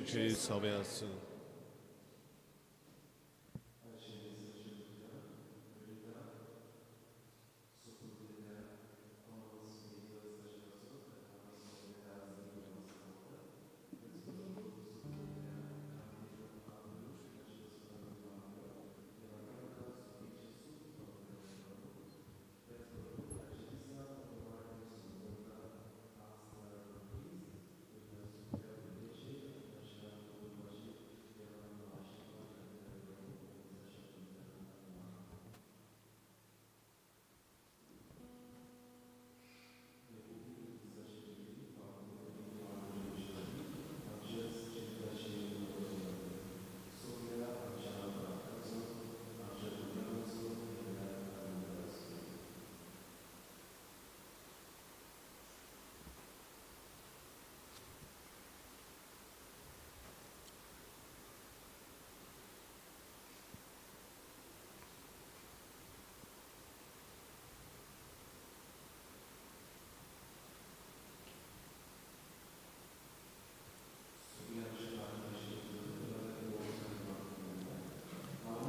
तुमचे सवे आसूं.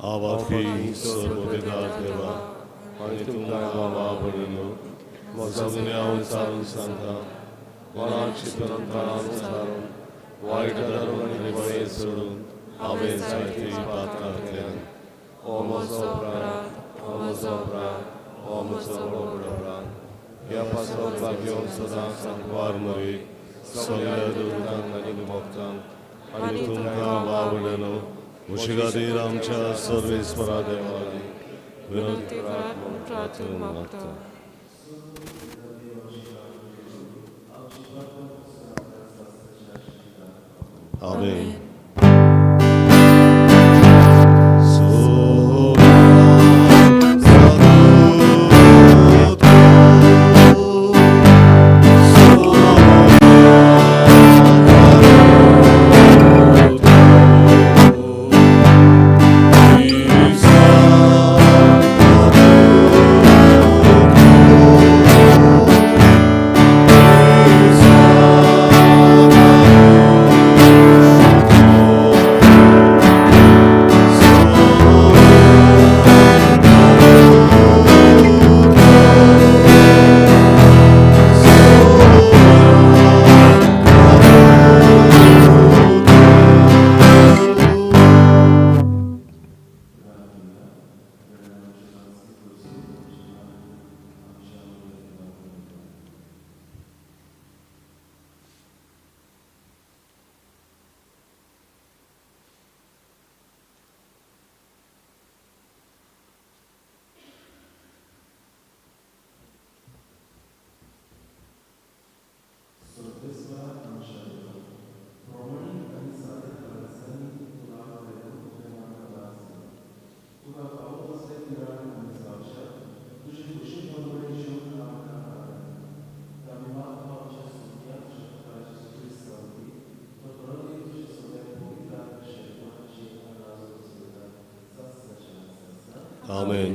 आवाफी सर्वदेदार देवा आनी तुमकां बाबा भयणीनो म्हजो गुन्यांव विचारून सांगता मनात चिंतून तणान सारून वायट धरून आनी बरें सोडून हांवें जायतीं पातकां केल्यांत. हो म्हजो अपराध, हो म्हजो अपराध, हो म्हजो व्हडो अपराध. ह्या पासत भाग्योवन सदांच सांकवार मरे सगळ्या दुर्गांक आनी भक्तांक आनी तुमकां बाबा म्हजे खातीर आमच्या सर्वेस्परा देवा विनंती करात म्हूण प्रार्थना मागता. आमेन. आमेन.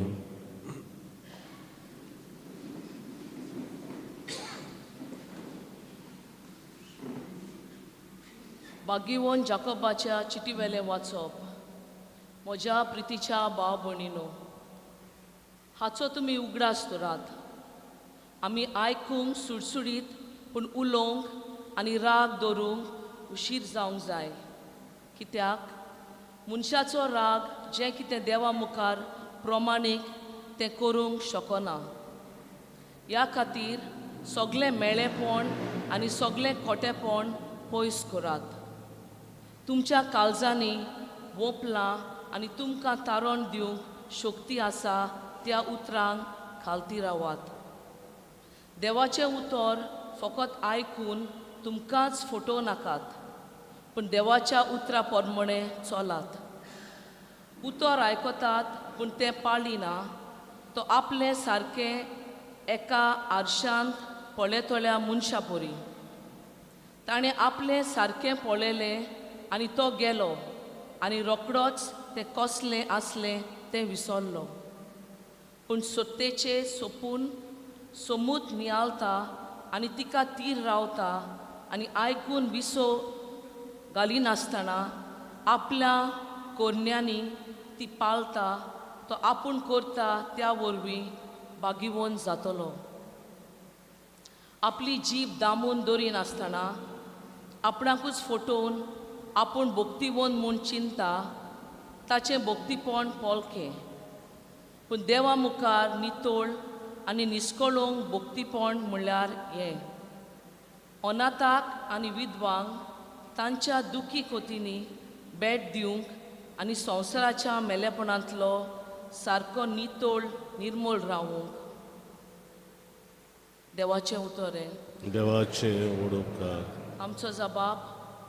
भाग्यवन जाकोबाच्या चिटीवेलें वाचप. म्हज्या प्रितीच्या भाव भयणीनो, हाचो तुमी उगडास दवरात. आमी आयकूंक सुडसुडीत पूण उलोवंक आनी राग दवरूंक उशीर जावंक जाय. कित्याक मनशाचो राग जें कितें देवा मुखार प्रमाणीक तें करूंक शकना. ह्या खातीर सगळें मेळेपण आनी सगळें खोटेपण पयस करात. तुमच्या काळजांनी वोपलां आनी तुमकां तारण दिवंक शक्ती आसा त्या उतरांक खालती रावात. देवाचें उतर फकत आयकून तुमकांच फटोवं नाकात, पूण देवाच्या उतरा प्रमाणें चलात. उतर आयकतात पूण तें पाळिना तो आपलें सारकें एका आरशांत पळयतल्या मनशा परी. ताणें आपलें सारकें पळयलें आनी तो गेलो आनी रोकडोच तें कसलें आसलें तें विसरलो. पूण सत्तेचें सोपून सोमूत नियाळता आनी तिका तीर रावता आनी आयकून घालिनासतना आपल्या कोरण्यांनी ती पाळता तो आपूण करता त्या वरवीं बागिवोन जातलो. आपली जीब दामून दवरिनासतना आपणाकूच फटोवन आपूण भक्तिवंत म्हूण चिंता ताचें भक्तीपण पोलकें. पूण देवा मुखार नितळ आनी निस्कळोंक भक्तीपण म्हणल्यार हें अनाथाक आनी विधवांक तांच्या दुखी कोतींनी भेट दिवंक आनी संवसाराच्या मेलेपणांतलो सारको नितळ निर्मूल रावूंक. देवाचें उतर हें. देवाचें उडोवकार. आमचो जबाब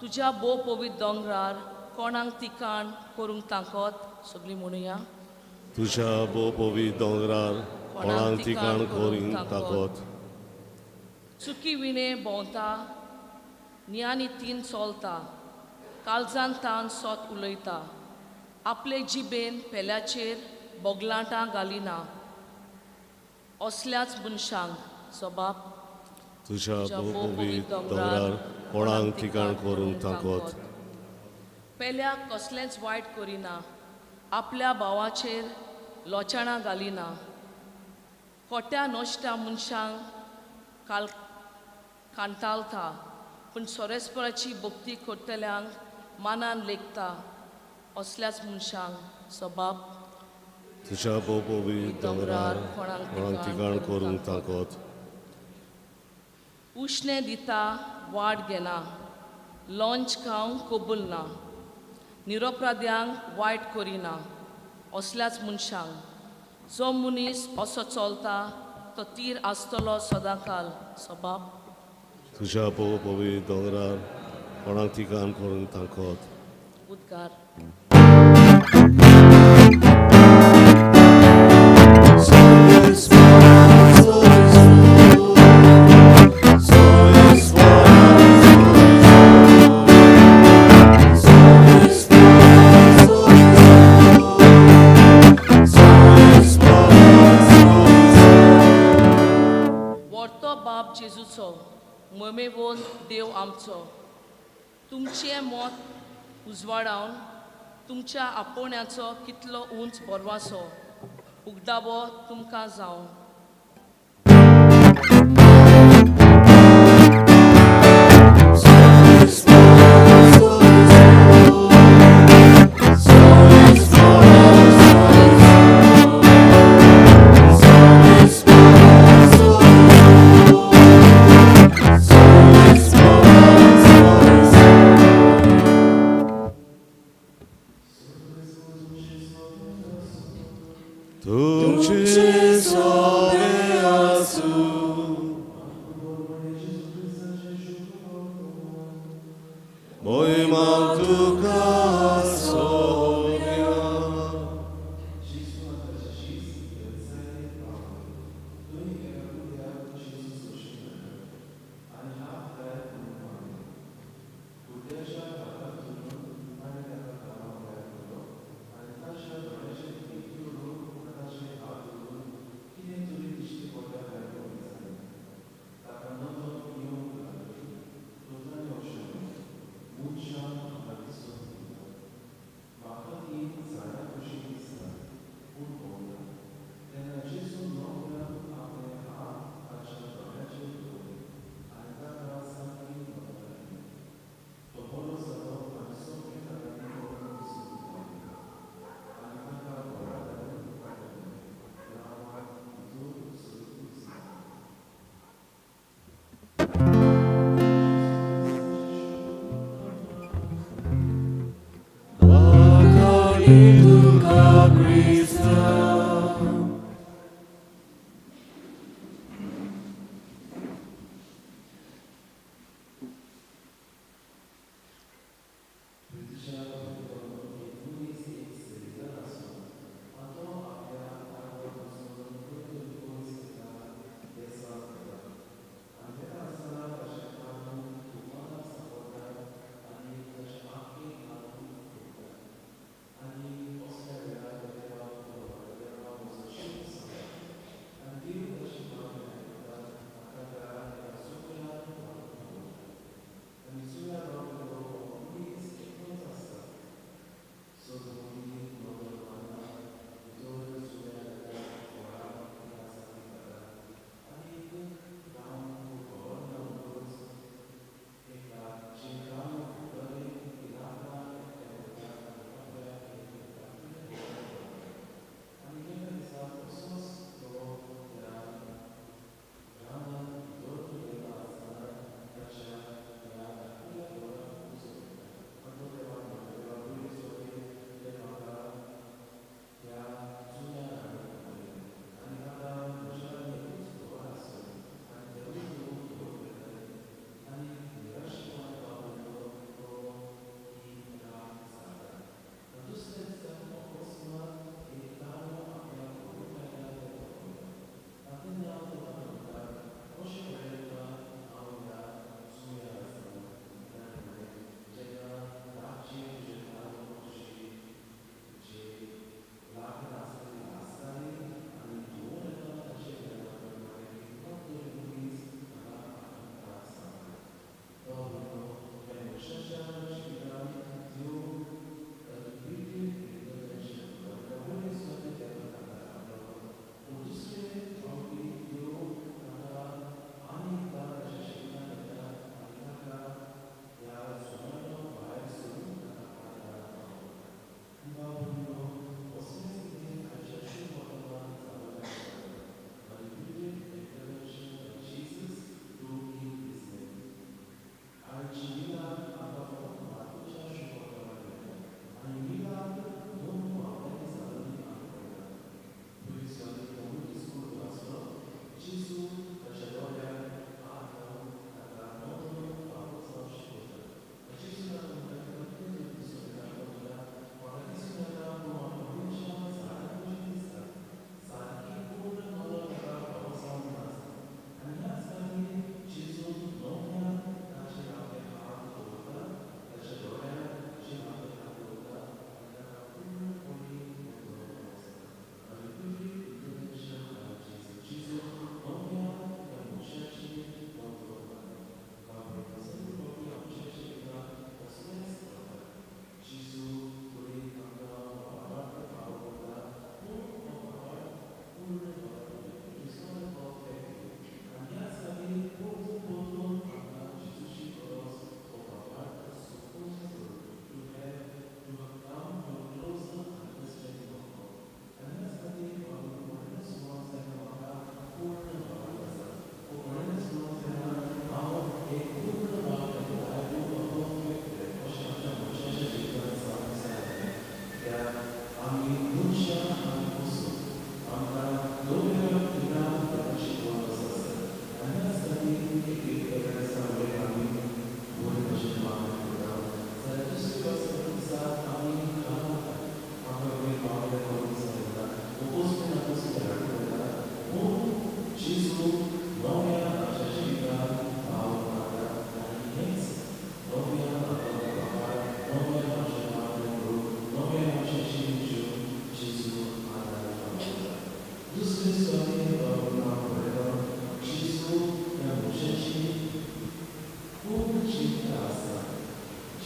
तुज्या भोव पवित्र दोंगरार कोणाक तिकाण करूंक ताकत सगळीं म्हणुया. तुज्या भोव पवित्र दोंगरार कोणाक तिकाण करूंक ताकत. चुकी विणे भोंवता न्यानी तीन चलता काळजान तान सोत उलयता आपले जिबेन पेल्याचेर बोगलाटां घालिना असल्याच मनशांक सबाब तुज्या भोव पवित्र दोंगरार कोणाक ठिकाण करूंक ताकत. पेल्याक कसलेंच वायट करिना आपल्या भावाचेर लोचाणां घालिना खोट्या नश्ट्या मनशांक काल कांतालता पूण सोरेस्पराची भक्ती करतल्यांक मानान लेखता असल्याच मनशांक सबाब तुज्या भोव पवित्र दोंगरार कोणाक ठिकाण करूंक ताकत. उश्णें दिता वाड घेना लॉंच खावंक कबूल ना निरोपराध्यांक वायट करिना असल्याच मनशांक जो मनीस असो चलता तो तीर आसतलो सदांकाल सबाब तुज्या भोव पवित्र दोंगरार कोणाक ठिकाण करूंक ताकत. उद्गार. मोमेवोन देव आमचो तुमचें मत उजवाडावन तुमच्या आपोवण्याचो कितलो उंच बरवासो उगडावो तुमकां जावं.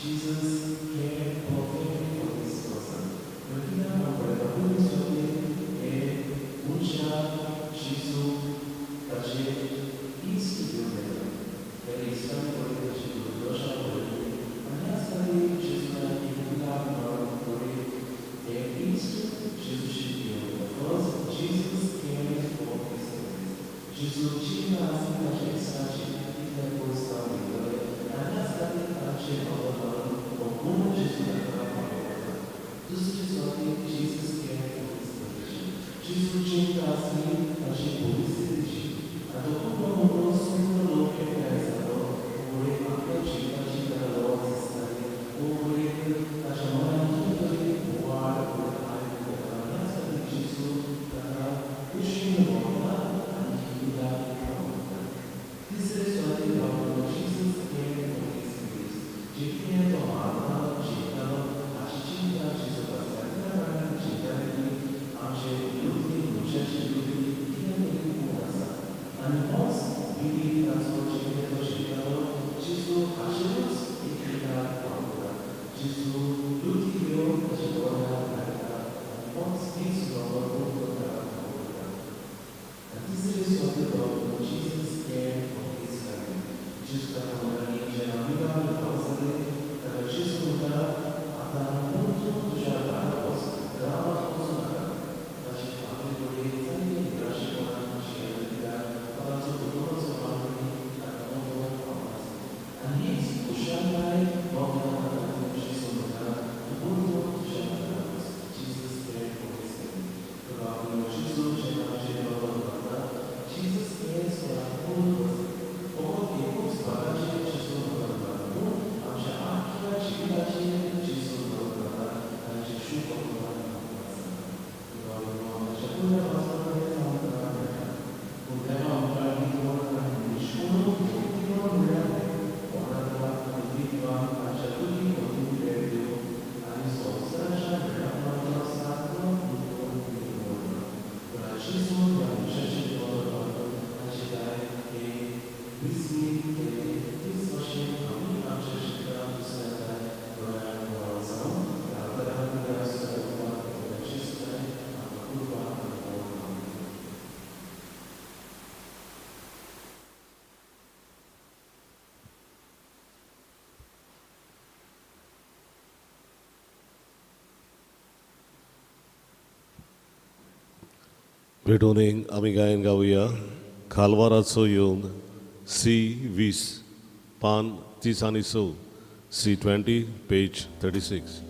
Jesus cared perfectly for this person. First, Jesus cares for his friends. Jesus cared for his condition. Jesus cared for his griefs. Jesus cared for his family. Jesus cares for our whole person. भेटून आमी गायन गावया खालवाराचो येवन C 20 पान 30 आनी 6 C 20 page 36.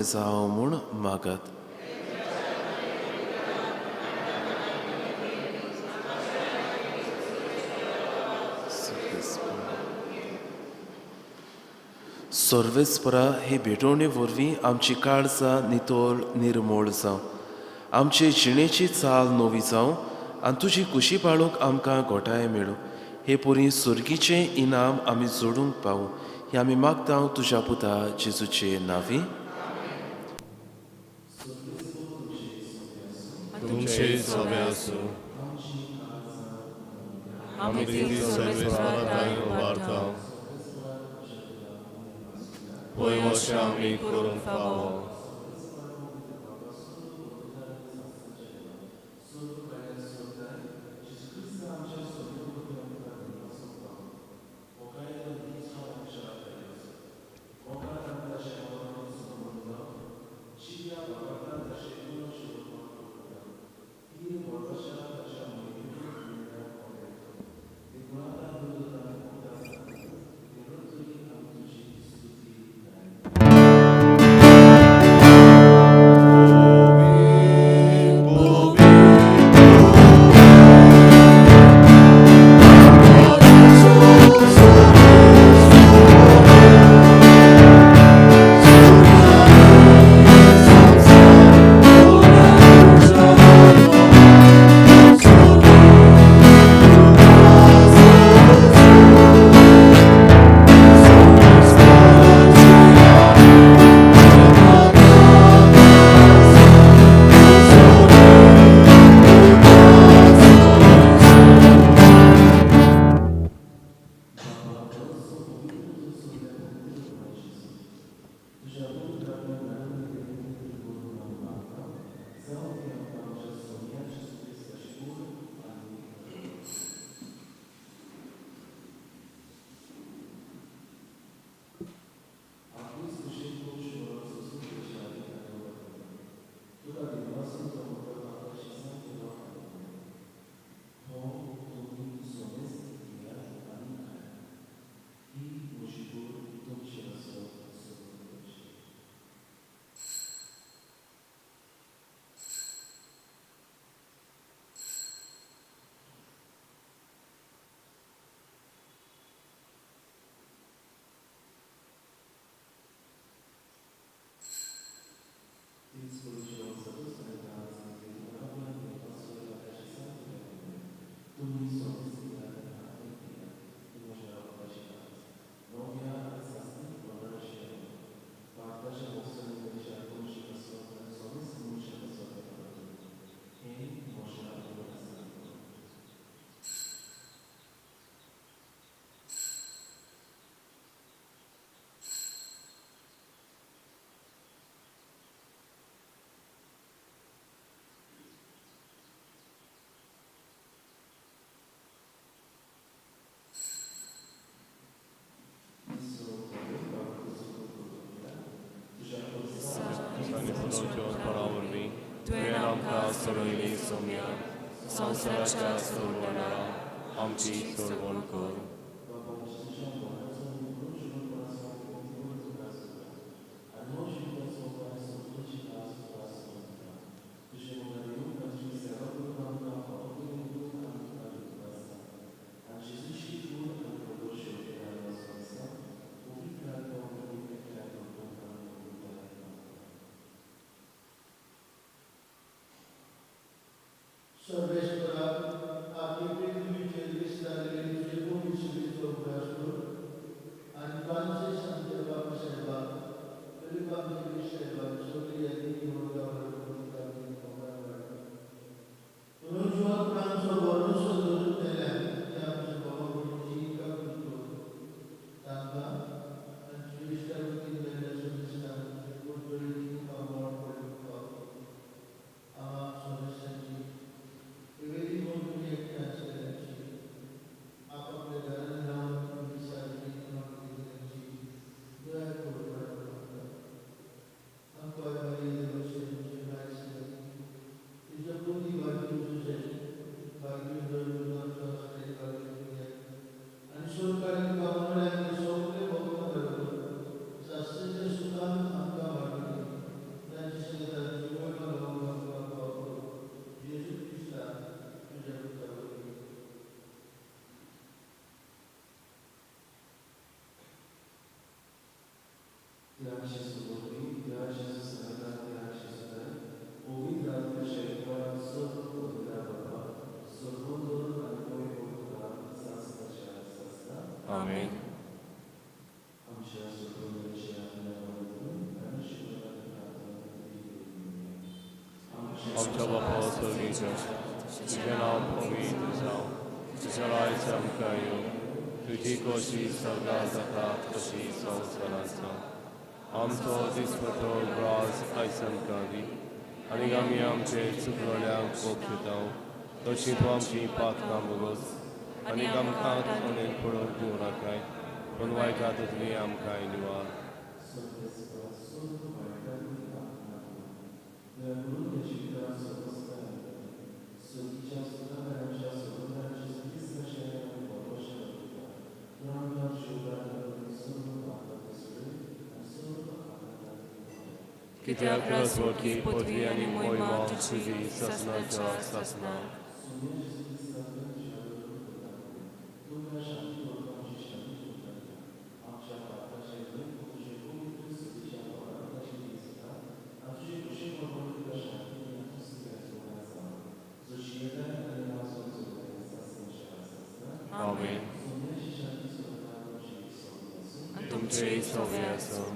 जावं म्हूण मागत. सर्वेस्परा हे भेटवणे वरवीं आमची काळजां नितळ निर्मूळ जावं, आमचे जिणेची चाल नवी जावं आनी तुजी खुशी पाळूंक आमकां घोटाय मेळूं. हे परी सुर्गीचें इनाम आमी जोडूंक पावूं हें आमी मागता तुज्या पुता जेजूचे नांवी. तुमचे सगळे आसूं. आमी ती सर्वेस्परा उबारता पळय अशें आमी करूंक फावो. संवसाराच्या सोडवणारा आमची सोडवण कर. सर्वेश्वरा आपली पृथ्वीचेर विस्तारलेली तुजी आमेन. आमच्या बापा स्वर्गीच्या, तुजें नांव पवित्र जावं, तुजें राज्य आमकां येवं, तुजी खोशी सगळ्या जाता तशी संवसारांत जावं. आमचो दिसपट्टो ग्रास आयज आमकां दी, आनी आमी आमचे चुकलोल्यांक बक्षितांव तशी तूं आमची पातकां भोगोस, आनी आमकां कोणें पडोवंक दिवं नाकाय, पूण वायटा तितली आमकां निवार. कित्याक रसवटी पदवी आनी मोहिमा तुजी सासणाच्या सासणा. आमेन. तुमचे सवे आसूं.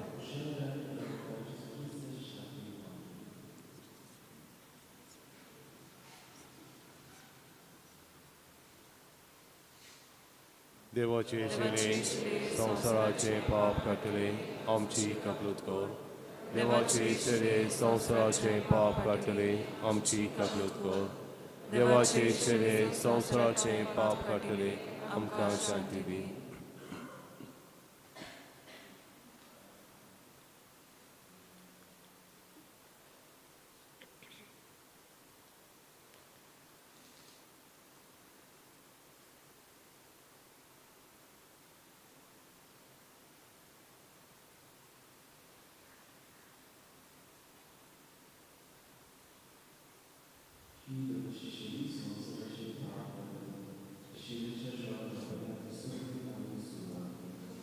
देवाचे शिरे संवसाराचे पाप काडटले आमची कबलूत कर. देवाचे शिरे संवसाराचे पाप काडटले आमची कबलूत कर. देवाचे शिरे संवसाराचे पाप काडटले आमकां शांती दी.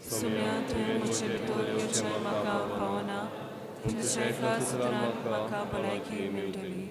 सुम्या तुवें म्हजे भितर येवचें म्हाका पावना, पूण तुज्या एका उतरान म्हाका भलायकी मेळटली.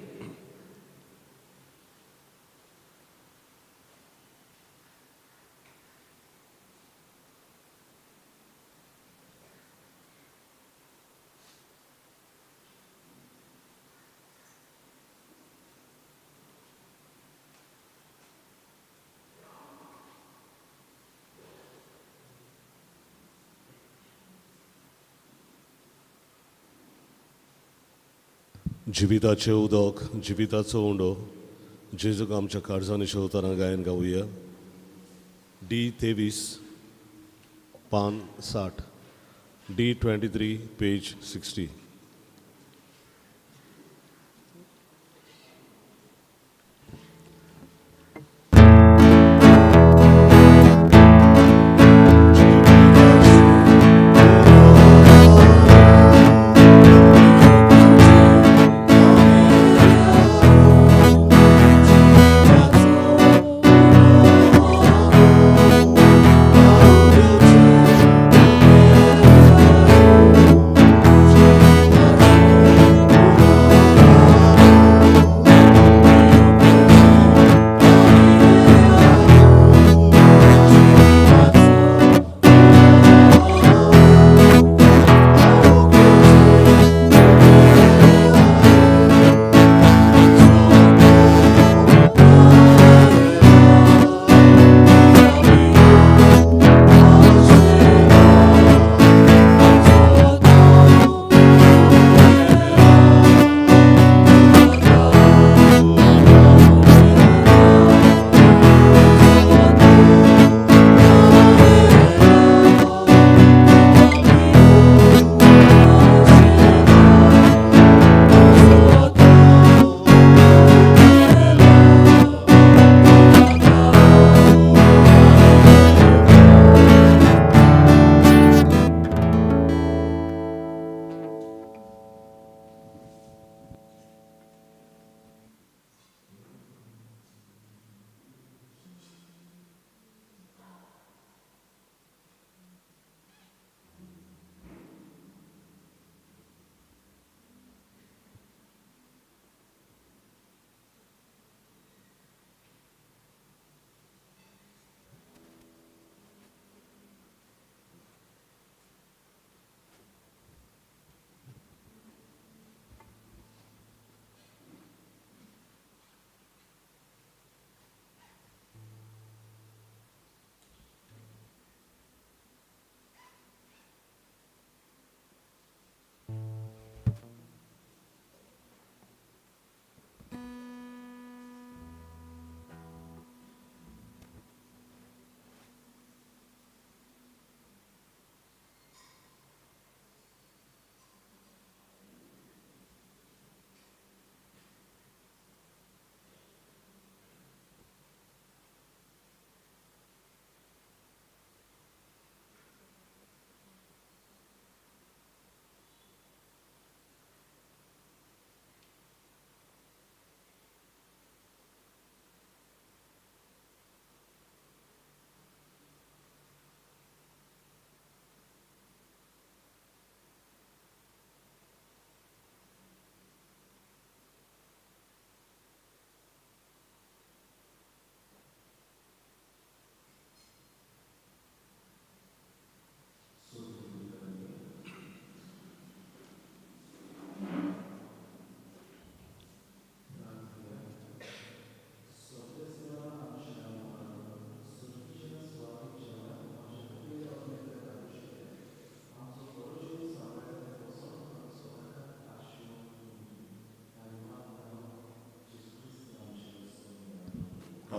जिविताचें उदक, जिविताचो उंडो, जेजूक आमच्या काळजांनी शेवतना गायन गावया. डी 23 पान 60, डी 23 पेज 60. Yeah.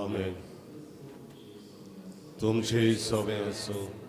आमेन. तुमची सोबें आसूं.